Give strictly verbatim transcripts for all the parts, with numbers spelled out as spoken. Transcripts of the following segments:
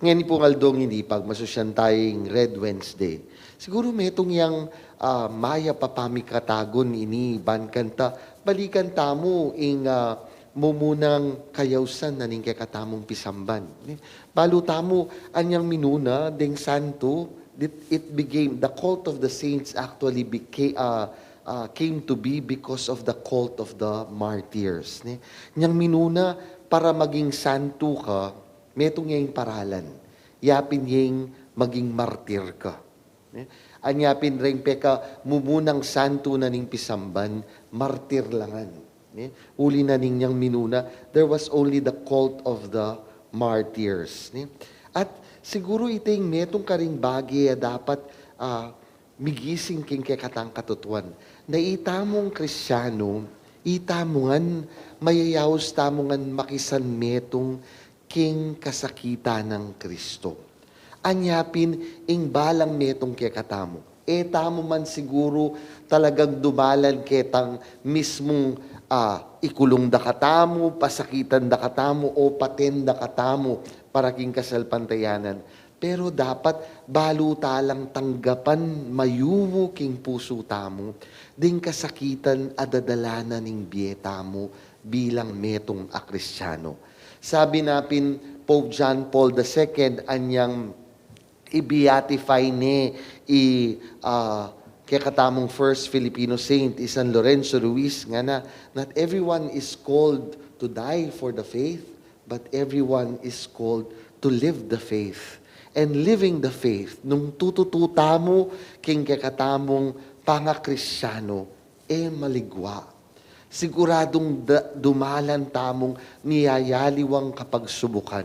Ngeni pung aldong ini, pagmasusyan taya ing Red Wednesday. Siguru metung yang, ah, mayap a pamikatagun ini, ban kanita balikan tamu ing, ah, mumunang kayausan na ning kekatamung pisamban. Balu tamu, anyang minuna deng santu, it, it became, the cult of the saints actually became, ah, ah, came to be because of the cult of the martyrs, ne? Nyang minuna, para maging santu ka, metung ya ing paralan. Yapin ya ing maging martir ka, ne? Anya pin reng pekamumunang santu na ning pisamban, martir la ngan, ne? Uli na ning nyang minuna, there was only the cult of the martyrs, ne? At siguru ita ing metung karing bage a dapat, ah, migising king kekatang katutuan. Na itamung Kristianu, itamu ngan, mayayaus tamu ngan makisanmetung king kasakitan nang Kristo. Anya pin ing balang metung kekatamu. E tamu man siguru talagang dumalan ketang mismung, ah, ikulung da katamu, pasakitan da katamu, o paten da katamu para king kasalpantayanan. Pero dapat balu talang tanggapan mayumu king pusu tamu ding kasakitan a dadalanan ning bie tamu bilang metung a Kristiano. Sabi na pin Pope John Paul the Second, anyang i-beatify ne i, ah, kekatamung first Filipino saint, i San Lorenzo Ruiz, ngana, "Not everyone is called to die for the faith, but everyone is called to live the faith." And living the faith, nung tututu tamu king kekatamung pangakristiano, e maligwa. Siguradung da-, dumalan tamung miyayaliwang kapagsubukan.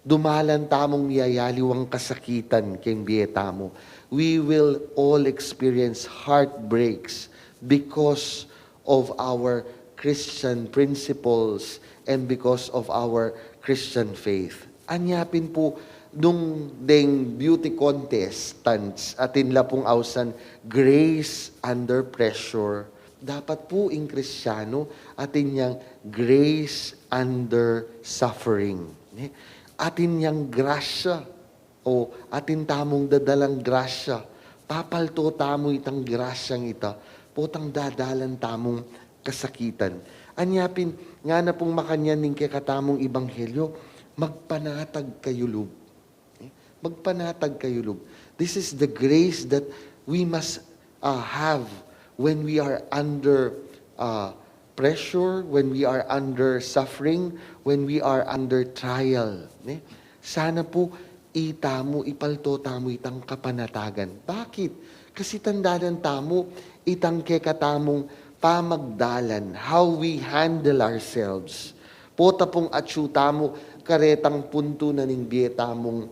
Dumalan tamung miyayaliwang kasakitan king bie tamu. We will all experience heartbreaks because of our Christian principles and because of our Christian faith. Anya pin pu, nung deng beauty contestants, atin la pung ausan grace under pressure. Dapat pu ing Kristiano, atin yang grace under suffering, ne? Atin yang grasya, o atin tamung dadalang grasya. Papalto tamu itang grasyang ita, potang dadalan tamung kasakitan. Anya pin, ngana pung makanyan ning kekatamung ebanghelyo, "Magpanatag kayu lub." Eh, magpanatag kayu lub. This is the grace that we must, uh, have when we are under, uh, pressure, when we are under suffering, when we are under trial, ne? Sana pu itamu, ipalto tamu itang kapanatagan. Bakit? Kasi tandanan tamu itang kekatamung pamagdalan, how we handle ourselves. Pota pung atsu tamu karetang puntu na ning bie tamung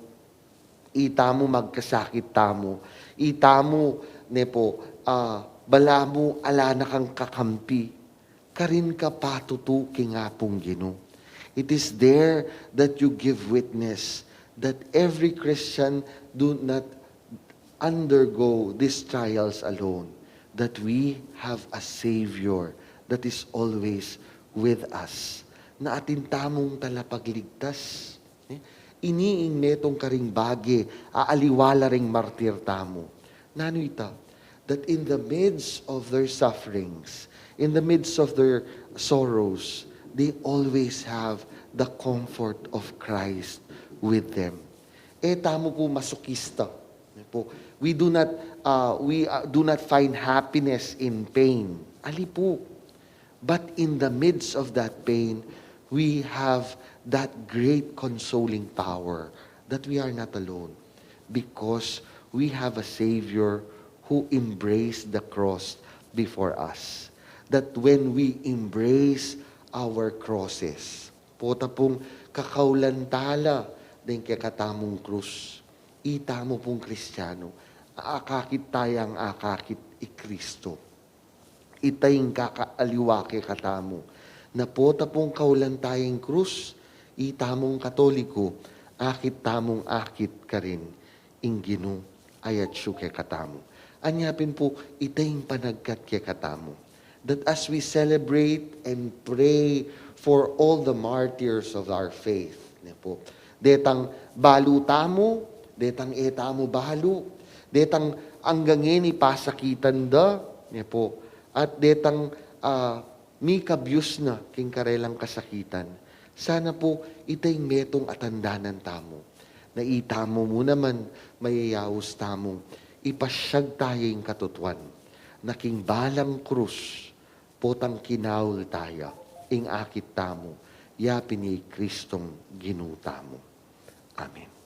itamu magkasakit tamu, itamu, ne pu, ah, balamu ala na kang kakampi, karin ka patutu king Apung Ginu. It is there that you give witness that every Christian do not undergo these trials alone, that we have a Savior that is always with us. Na atin tamung talapagligtas. Eh, ini ing metung karing bage a aliwa la ring martir tamu. Nanu ita? That in the midst of their sufferings, in the midst of their sorrows, they always have the comfort of Christ with them. E tamu pu masukista. Pu, we do not, uh, we, uh, do not find happiness in pain. Ali pu. But in the midst of that pain, we have that great consoling power that we are not alone, because we have a Savior who embraced the cross before us. That when we embrace our crosses, pota pung kakaulan ta la deng kekatamung krus, itamu pung Kristiano, akakit tayang akakit i Kristo. Ita ing kakaaliwa kekatamu. Na pota pung kaulan taya ing krus, itamung Katoliku, akit tamung akit karin ing Ginu a atsu kekatamu. Anya pin pu, ita ing panagkat kekatamu. That as we celebrate and pray for all the martyrs of our faith, ne pu, Detang balu tamu, detang e tamu balu, detang anggang ngeni pasakitan da, ne pu, at detang, ah, mika-abuse na king karelang kasakitan. Sana pu, ita ing metung a tandanan tamu, na itamu mu naman mayayaus tamung ipasyag taya ing katutuan, na king balang krus, potang kinaul taya, ing akit tamu, ya pin i Kristong Ginu tamu. Amen.